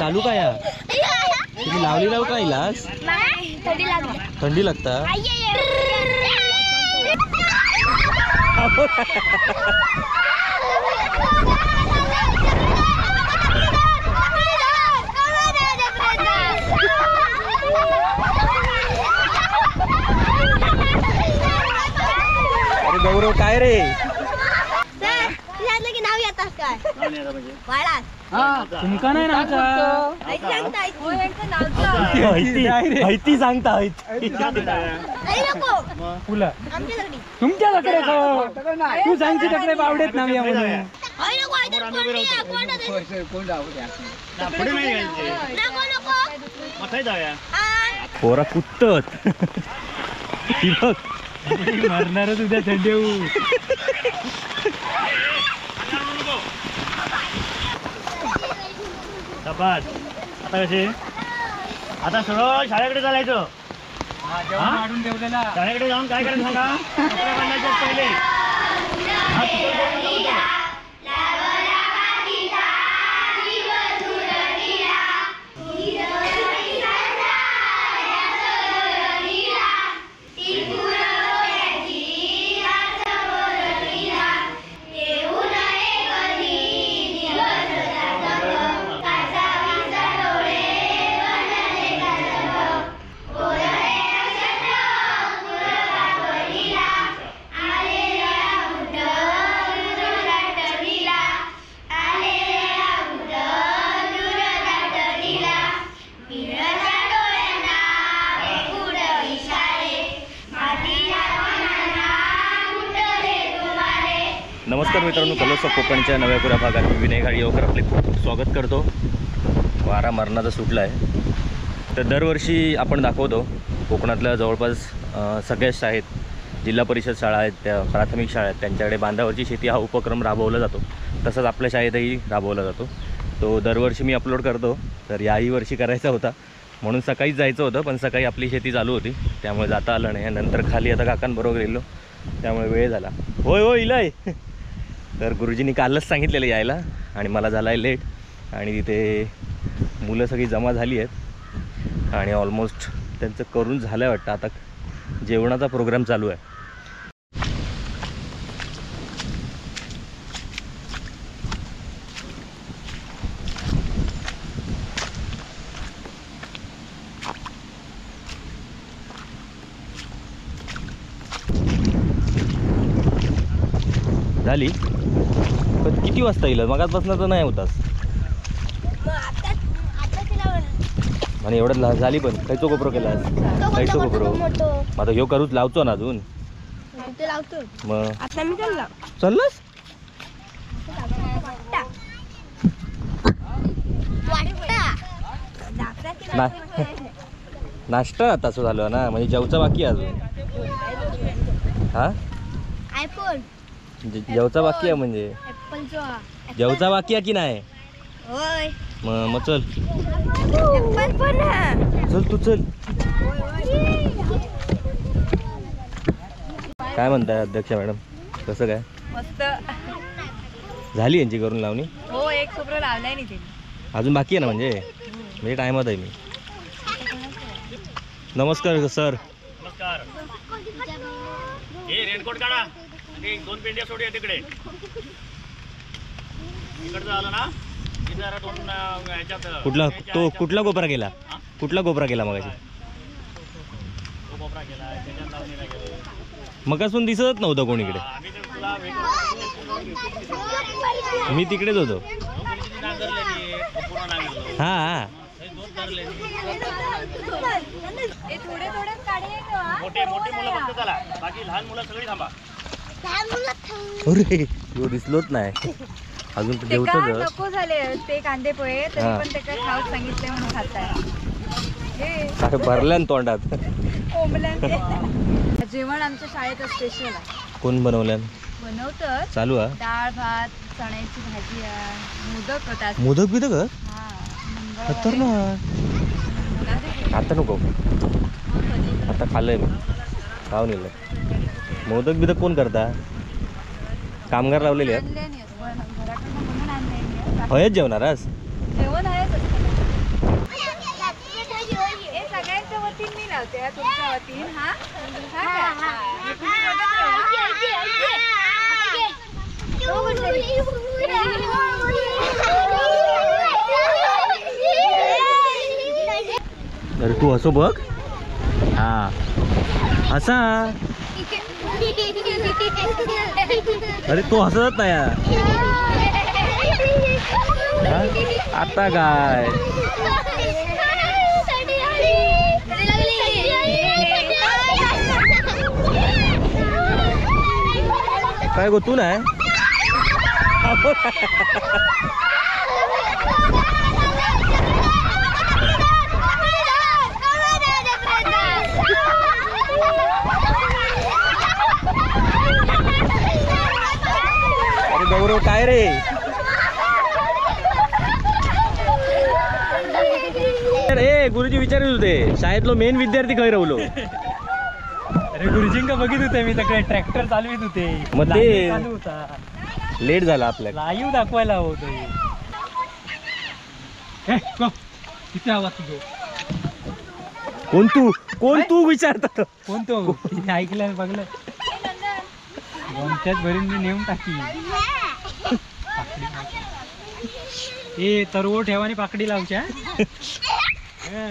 चालू काय तुम्ही लावली लावू का इलाज? थंडी लागता. अरे गौरव काय रे, तुमका नाही नाचा सांगता तुमच्या तकडे तू सांगची तकडे बावडेत ना म्हणून. पोरा कुत्तत मरणारच उद्या थंडी. आता कसे आता सरळ शाळेकडे चालायचं. शाळेकडे जाऊन काय करायचं सांगा? पहिले नमस्कार मित्रांनो, कलर्स ऑफ कोकणच्या नव्या पुऱ्या भागात मी विनय घाडीवकर आपले खूप खूप स्वागत करतो. वारा मरणाचा सुटला आहे. तर दरवर्षी आपण दाखवतो कोकणातल्या जवळपास सगळ्याच शाळेत, जिल्हा परिषद शाळा आहेत, त्या प्राथमिक शाळा आहेत, त्यांच्याकडे बांधावरची शेती हा उपक्रम राबवला जातो. तसंच आपल्या शाळेतही राबवला जातो. तो दरवर्षी मी अपलोड करतो. तर याही वर्षी करायचा होता म्हणून सकाळीच जायचं होतं, पण सकाळी आपली शेती चालू होती त्यामुळे जाता आलं नाही. नंतर खाली आता काकांबरोबर गेलो त्यामुळे वेळ झाला. होय होय इलाय. तर गुरुजींनी कालच सांगितलेलं यायला आणि मला झाला आहे लेट. आणि तिथे मुलं सगळी जमा झाली आहेत आणि ऑलमोस्ट त्यांचं करून झालं आहे वाटतं. आता जेवणाचा प्रोग्राम चालू आहे. झाली पण किती वाजता येईल? मगाचपासून तर नाही होतास आणि एवढं झाली. पण खयचो कोपरो केला? खयचो कोपरो आता ह्यो करूच लावतो ना अजून. मग चाललंस नाश्ता तसं झालं ना, म्हणजे जेवचा बाकी अजून. हा जेवचा बाकी आहे म्हणजे जेवचा बाकी आहे की नाही? मग चल चल तू चल. काय म्हणताय अध्यक्ष मॅडम, कसं काय? मस्त झाली यांची करून लावणी? हो, एक कोपरा लावलाय नाही अजून बाकी आहे ना, म्हणजे म्हणजे टाइमात आहे मी. नमस्कार सर. नमस्कार. हे रेनकोट काढा आणि दोन पेंड्या सोडूया तिकडे. इकडचं आलं ना जरा दोन ह्याच्यात. कुठला तो कुठला कोपरा गेला? कुठला कोपरा गेला मगाशी? तो कोपरा गेला त्याच्यात लावणी नाही गेली. मगासून दिसतच नव्हतं कोण इकडे. मी तिकडेच होतो. हा हा मोठे मोठे मुलं फक्त चला, बाकी लहान मुलं सगळी थांबा. अरे यो दिसलोच नाही अजून. जेवतच नको झाले ते कांदे पोहे तरी पण ते काय खाऊ सांगितले म्हणून खाताय. हे भरल्या तोंडात जेवण आमच्या शाळेत स्पेशल आहे. कोण बनवलं? बनवतं चालू आहे. डाळ भात, चण्याची भाजी आहे, मोदक होतात. मोदक बिदक? खतरनाक. आता नको, आता खाल्लंय मी, खाऊन येईल. मोदक बिदक कोण करता? कामगार लावलेले आहेत. हयच जेवणार आज? जेवण आहेच. रावते तुमच्या वतीन. हा हा अरे तू हसो बघ. हा हसा. अरे तू हसत नाही आता काय. काय गो तू नाही. अरे गौरव काय रे. अरे गुरुजी विचारत होते शाळेतलो मेन विद्यार्थी खंय रवलो. अरे गुरुजींका बघित होते मी तिकडे ट्रॅक्टर चालवित होते. मग ते चालू होता लेट झाला आपल्याला लाईव्ह दाखवायला होतं. किती आवाज तुझो. कोण तू कोण तू विचारतात कोण तो ऐकलं बघलं गोमच्यात भरून मी नेऊन टाकी. ए तरवो ठेवा आणि पाकडी लावच्या.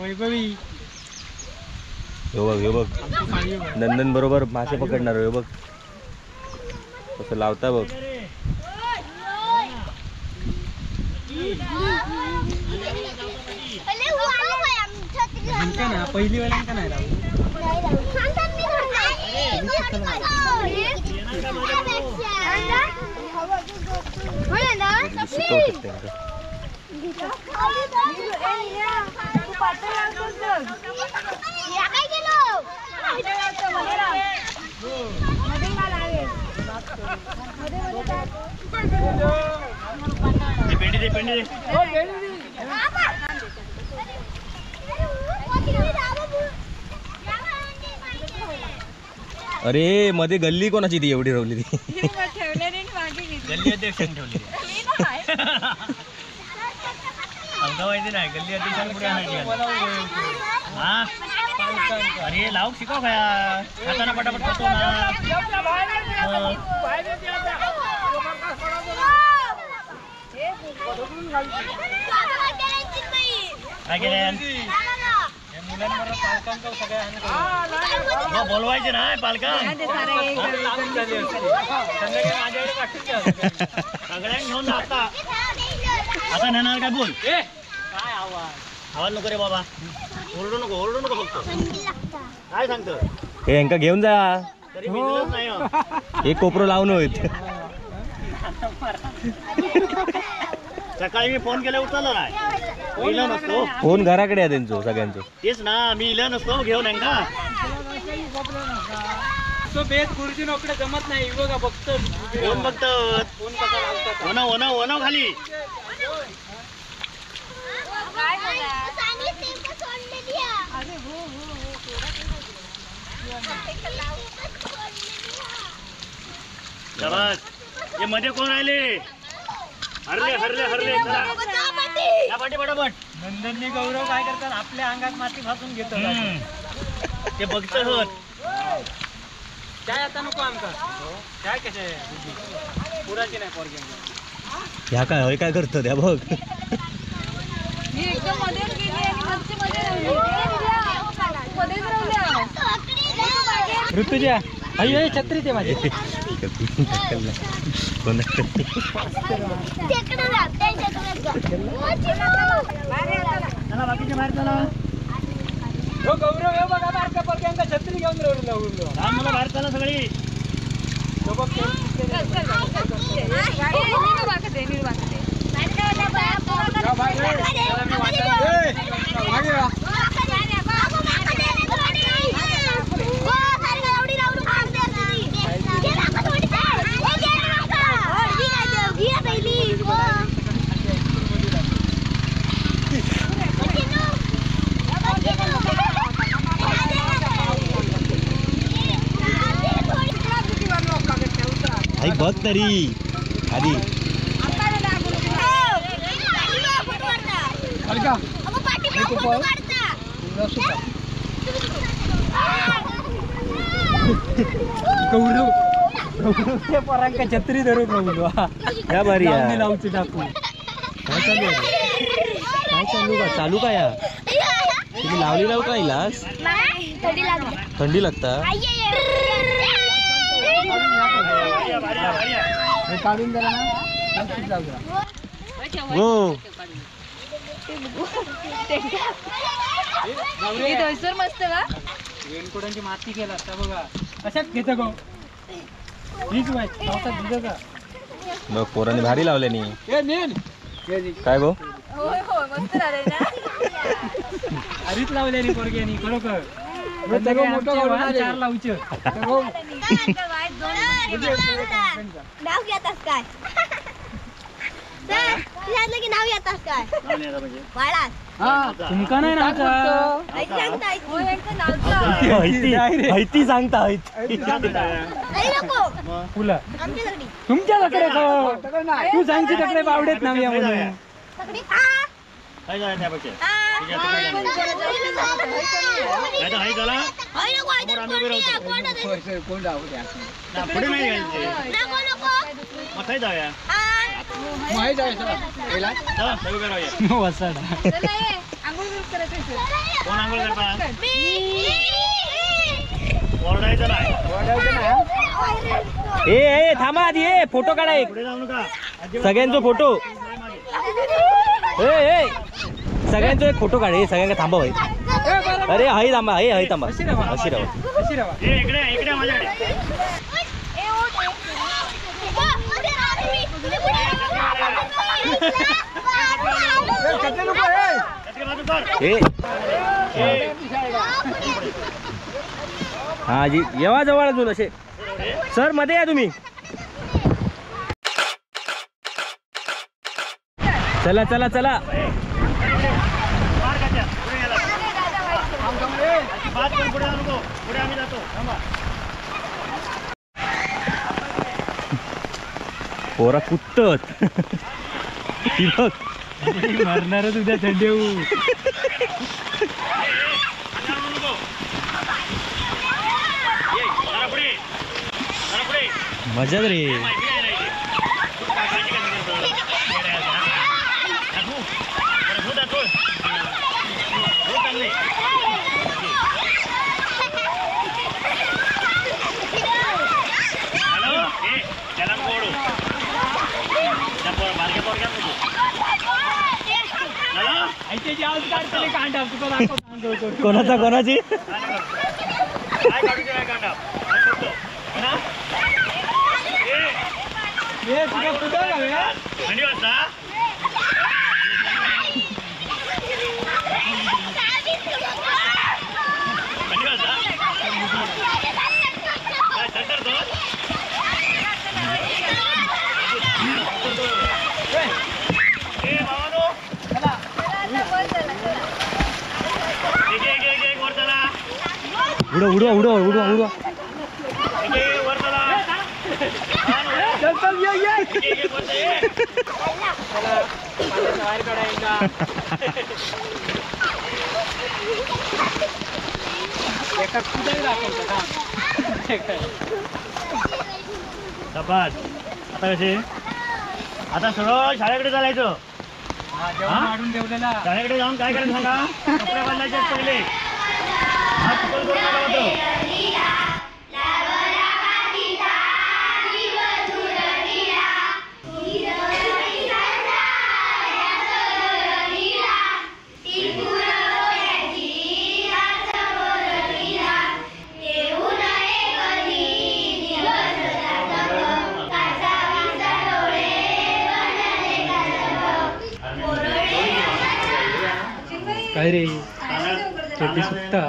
वैभवी हो बघ हो बघ नंदन बरोबर मासे पकडणार. हो बघ कसं लावता बघ. ना पहिली वेळा नाही लावू. अरे मध्ये गल्ली कोणाची ती एवढी रवली ती. गल्ली अध्यक्षांनी ठेवली. नाही गल्ली अध्यक्षांनी पुढे आणायची. हा अरे लावूक शिकव काय हाताना पटापट करतो ना. काय केलं बोलवायचे ना पालका सगळ्यांनी घेऊन. आता आता नेणार काय बोल. आवाज नको रे बाबा. ओरडू नको ओरडू नको फक्त. काय सांगतो हे यांका घेऊन जा. तरी भिजलंच नाही. एक कोपरो लावून होत. सकाळी मी फोन केला उचलला नाही. इला नसतो फोन घराकडे आहे त्यांचो सगळ्यांचो. तेच ना मी इला नसतो घेऊन यांका. तो बेत गुरुजी नोकडे जमत नाही बघा. बघतो कोण बघतो फोन कसा लावतात. ओना ओना ओना खाली. हे मध्ये कोण राहिले. हरले हरले हरले. चला पाठी पटापट. नंदननी गौरव काय करतात आपल्या अंगात माती फासून घेतात ते बघत. काय आता नको आमका काय कसे पुराची नाही पोरगी. ह्या काय होय काय करतो त्या बघ. मी एकदम मध्येच गेली आणि मध्येच मध्ये राहिली. मध्येच राहिली. ऋतुजा आई आई छत्री ते माझी. चला बाकीचे बाहेर चला. हो गौरव हे बघा बारका पोरग्यांका छत्री घेऊन रडला उरलो. लहान मुलं बाहेर चला सगळी. तो बघ आई बघ तरी आधी. ते पोरांका छत्री धरून राहू. या भारी लावची टाकू. काय चालू आहे? काय चालू का? चालू काय तुम्ही लावली लावू का हिलास? थंडी लागता. हो मस्त का वेलकोटांची माती केला असता बघा. कशात घेत गो हीच बाई पावसात भिजत. बघ पोरांनी भारी लावले नी. काय गो? होय होय मस्त झाले ना. हरीच लावले नी पोरग्यानी खरोखर. चार लावचे. नाव घेतास काय? की नाव घेतास काय? तुमका नाही नाव सांगता फुला तुमच्या तकडे तू सांगची तकडे बावडेत नाव म्हणून. ए थांबा आधी, ए फोटो काढा एक सगळ्यांचा फोटो. ए ए सगळ्यांचा एक फोटो काढ. हे सगळ्यांना थांबा भाई. अरे हई थांबा, हे हई थांबा. अशी राहा. हा जी येवा जवळ अजून असे सर मध्ये या तुम्ही. चला चला चला. पोरा कुत्तत मरणारच उद्या थंडी. मजा रे. कोणाचा कोणाची उडवा उडवा उडवा उडवा उडवा. चल चल ये ये. बाहेर काढायचा. एका कुठे दाखवतो. आता कसे आता सरळ शाळेकडे चालायचं. शाळेकडे जाऊन काय करायचं सांगा? कपडे बदलायचे पहिले. काय रे छोटी सुकता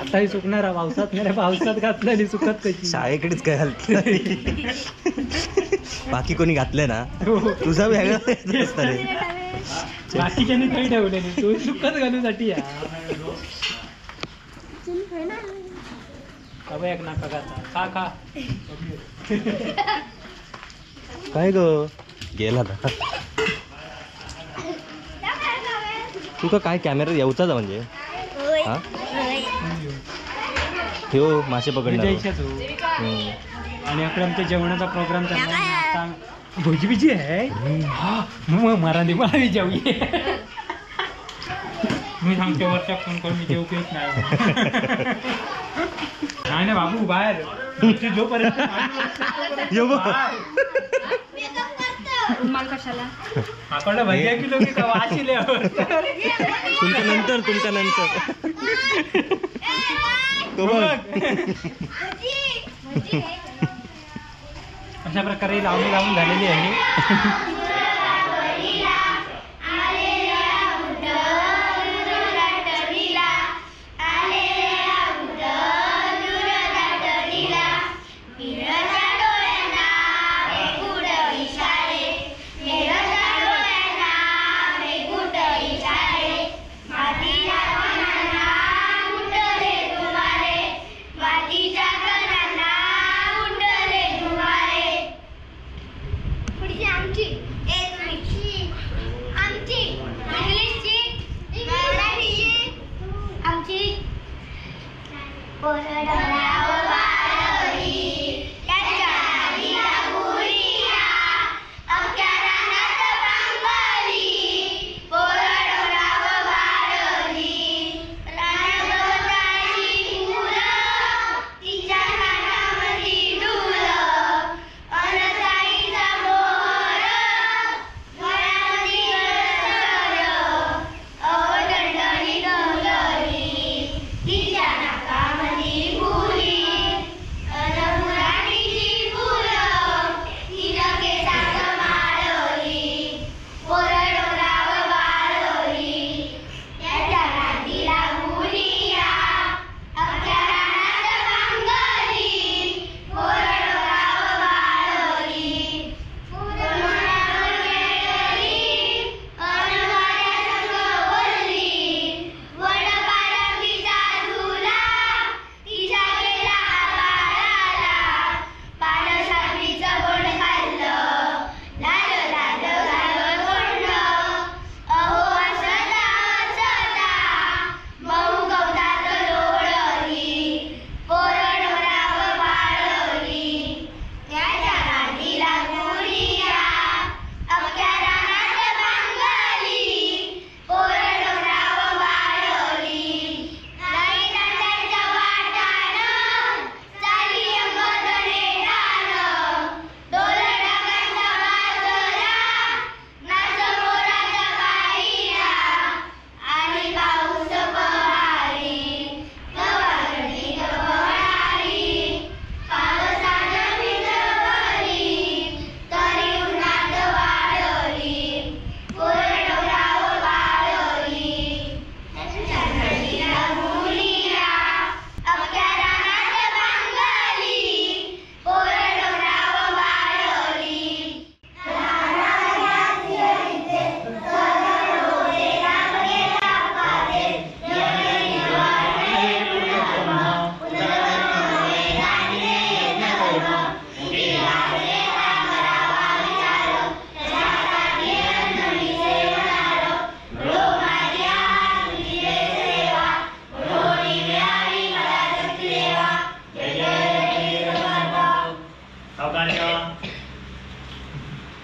आताही सुकणार पावसात. नाही पावसात घातलेली सुकत कशी? शाळेकडेच काय घातलं बाकी कोणी घातलं ना तुझा वेगळा असतं रे. बाकीच्यांनी काही ठेवले नाही, तू सुकत घालूसाठी. एक नाका खाता खा खा. काय ग गेला ना तुका? काय कॅमेरा येऊचाच म्हणजे हा ठेव मासे पकडणार. आणि आपल्या आमच्या जेवणाचा प्रोग्राम चालला आहे. आता भजी बिजी आहे. हा मग मला दे, मला जेवू. मी सांगते वरच्या फोन करून मी जेवू येत नाही. नाही ना बाबू बाहेर जोपर्यंत कशाला आपण भजिया किलो की वाशिले तुमच्या नंतर, तुमच्या नंतर अशा प्रकारे लावणी लावून झालेली आहे.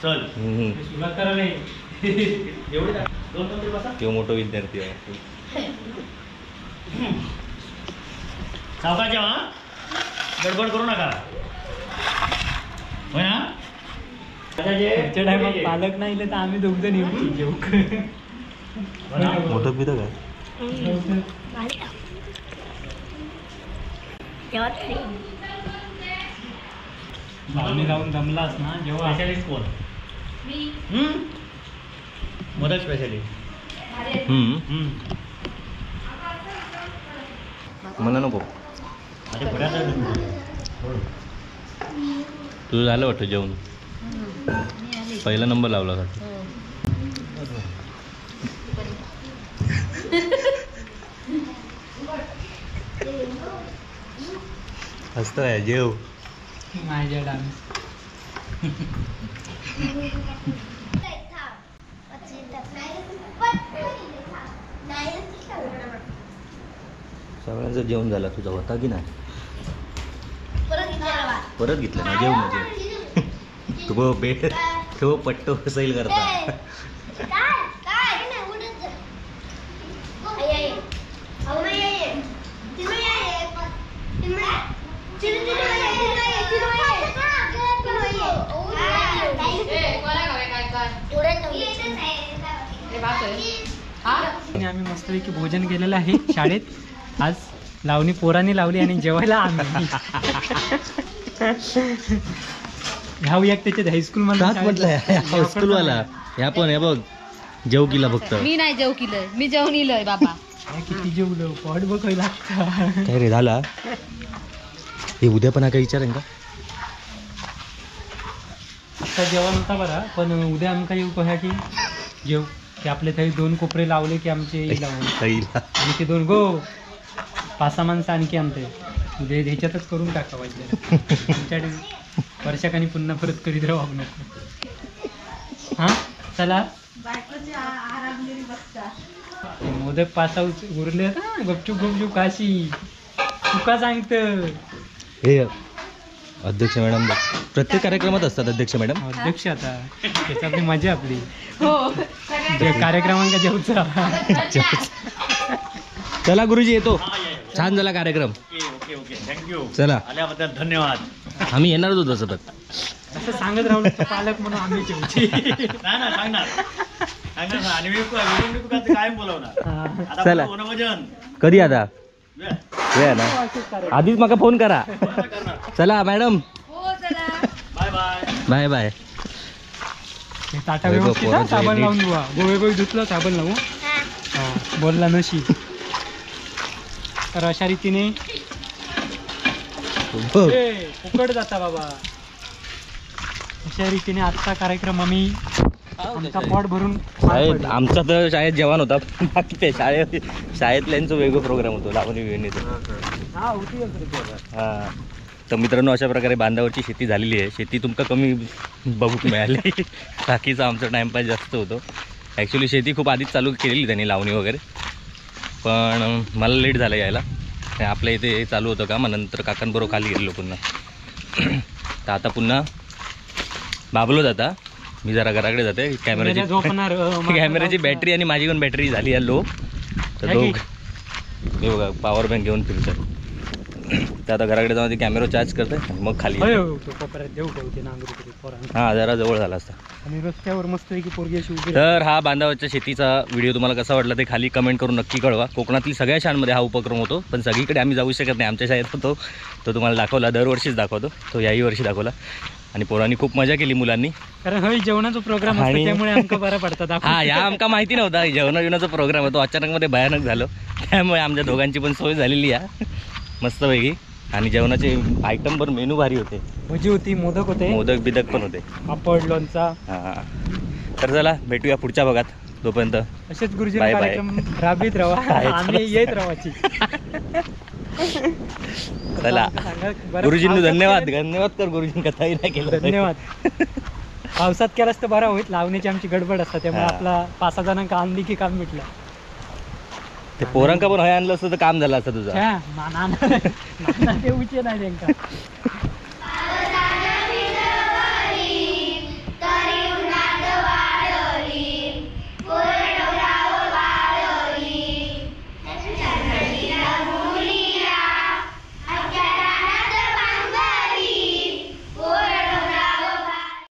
चल सुरुवात करा. नाही एवढे दोन दोन बसा. तो मोठो विद्यार्थी आहे. सावकाश जेवा, गडबड करू नका. होय ना? आमच्या टायमात पालक नाही तर आम्ही दोघ जण येऊ जेवू. मोदक बिदक आहे. लावणी लावून जमलास ना जेव्हा. स्पेशलिस्ट कोण? मोदक स्पेशलिस्ट. मला नको. अरे तुझं झालं वाटतं जेवण? पहिला नंबर लावला वाटतं. हसतोय जेव. माझ्या डान्स सगळ्यांचं जेवण झालं. तुझं होता की नाही? परत घेतलं ना जेव ना जेव. तू बेट तो पट्टो सैल करता. आणि आम्ही मस्तपैकी भोजन केलेलं आहे शाळेत. आज लावणी पोरांनी लावली आणि जेवायला आम्ही. ह्या एक त्याच्यात हायस्कूल म्हटलं हायस्कूलवाला ह्या पण हे बघ जेव केला फक्त. मी नाही जेव केलंय, मी जेवण इलय बाबा. किती जेवलं पोट बघायला लागतं. काय रे झाला हे उद्या पण काय विचारेन का? आता जेवण होता बरा, पण उद्या आमका येऊ कह्या की जेव की आपले थंय 2 कोपरे लावले की आमचे लावून आणि ते 2 गो 5-6 माणसं आणखी आमचे उद्या ह्याच्यातच करून टाका पाहिजे. आमच्याकडे वर्षाखानी पुन्हा परत करीत राहू नको. हां चला मोदक 5-6 उरले ना गपचूप गपचूप काशी तुका सांगत. हे अध्यक्ष मॅडम प्रत्येक कार्यक्रमात असतात. अध्यक्ष मॅडम अध्यक्ष आता त्याच्यातली मजा आपली हो कार्यक्रमांका जेवचा. चला गुरुजी येतो. छान झाला कार्यक्रम. Okay okay thank you. चला आल्याबद्दल धन्यवाद. आम्ही येणारच होतो सतत. असं सांगत राहू पालक म्हणून आम्ही जेवची. नाही ना सांगणार सांगणार आणि मी कायम बोलवणार. चला कधी आता वेळ ना आधीच माका फोन करा. चला मॅडम बाय बाय. Bye bye. ताटा व्यवस्थित साबण लावून धुवा. गोवे गोवे धुतलं साबण लावू बोलला नशी. तर अशा रीतीने फुकट जाता बाबा. अशा रीतीने आजचा कार्यक्रम आम्ही आमचा पोट भरून. आमचा तर शाळेत जेवण होता, बाकी ते शाळेतल्यांचा वेगळं प्रोग्राम होतो लावणी बिवणीचं. हां तर मित्रांनो अशा प्रकारे बांधावरची शेती झालेली आहे. शेती तुमका कमी बघूक मिळाली, बाकीचा आमचा टाईमपास जास्त होतो. ॲक्च्युली शेती खूप आधीच चालू केलेली त्यांनी लावणी वगैरे, पण मला लेट झालं यायला. आपल्या इथे चालू होतं का, मग नंतर काकांबरोबर खाली गेलो पुन्हा. तर आता पुन्हा बाबलो जाता, मी जरा घराकडे जाते. कॅमेऱ्याची कॅमेऱ्याची बॅटरी आणि माझी पण बॅटरी झाली आहे लो. तर दोघ मी बघा पॉवर बँक घेऊन फिरतोय. तर आता घराकडे जाऊन ते कॅमेरा चार्ज करते मग खाली. हां जरा जवळ झाला असता. आणि रस्त्यावर मस्त पोरगी अशी उभी. तर हा बांधावरच्या शेतीचा व्हिडिओ तुम्हाला कसा वाटला ते खाली कमेंट करून नक्की कळवा. कोकणातील सगळ्या शाळांमध्ये हा उपक्रम होतो, पण सगळीकडे आम्ही जाऊ शकत नाही. आमच्या शाळेत होतो तो तुम्हाला दाखवला, दरवर्षीच दाखवतो तो, याही वर्षी दाखवला. आणि पोरांनी खूप मजा केली मुलांनी, कारण हा जेवणाचा प्रोग्राम असतो त्यामुळे आमका बरा पडतात. हा या आमका माहिती नव्हता जेवणा जेवणाचा प्रोग्राम होतो, अचानकमध्ये भयानक झालं. त्यामुळे आमच्या दोघांची पण सोय झालेली आहे मस्तपैकी. आणि जेवणाचे आयटम पण मेनू भारी होते, भजी होती, मोदक होते, मोदक बिदक पण होते, पापड लोणचा. हां तर चला भेटूया पुढच्या भागात. तोपर्यंत असेच गुरुजी कार्यक्रम राबीत राहा, आम्ही येत राहायची. चला गुरुजींना धन्यवाद. धन्यवाद कर गुरुजीं, कथाही नाही केलं. धन्यवाद. पावसात केलास तर बरा होईल, लावण्याची आमची गडबड असतात त्यामुळे आपला 5-6 जणांका आणली की काम मिटलं. ते पोरांका पण हय आणलं असतं तर काम झालं असतं तुझं. ना नाही त्यांका.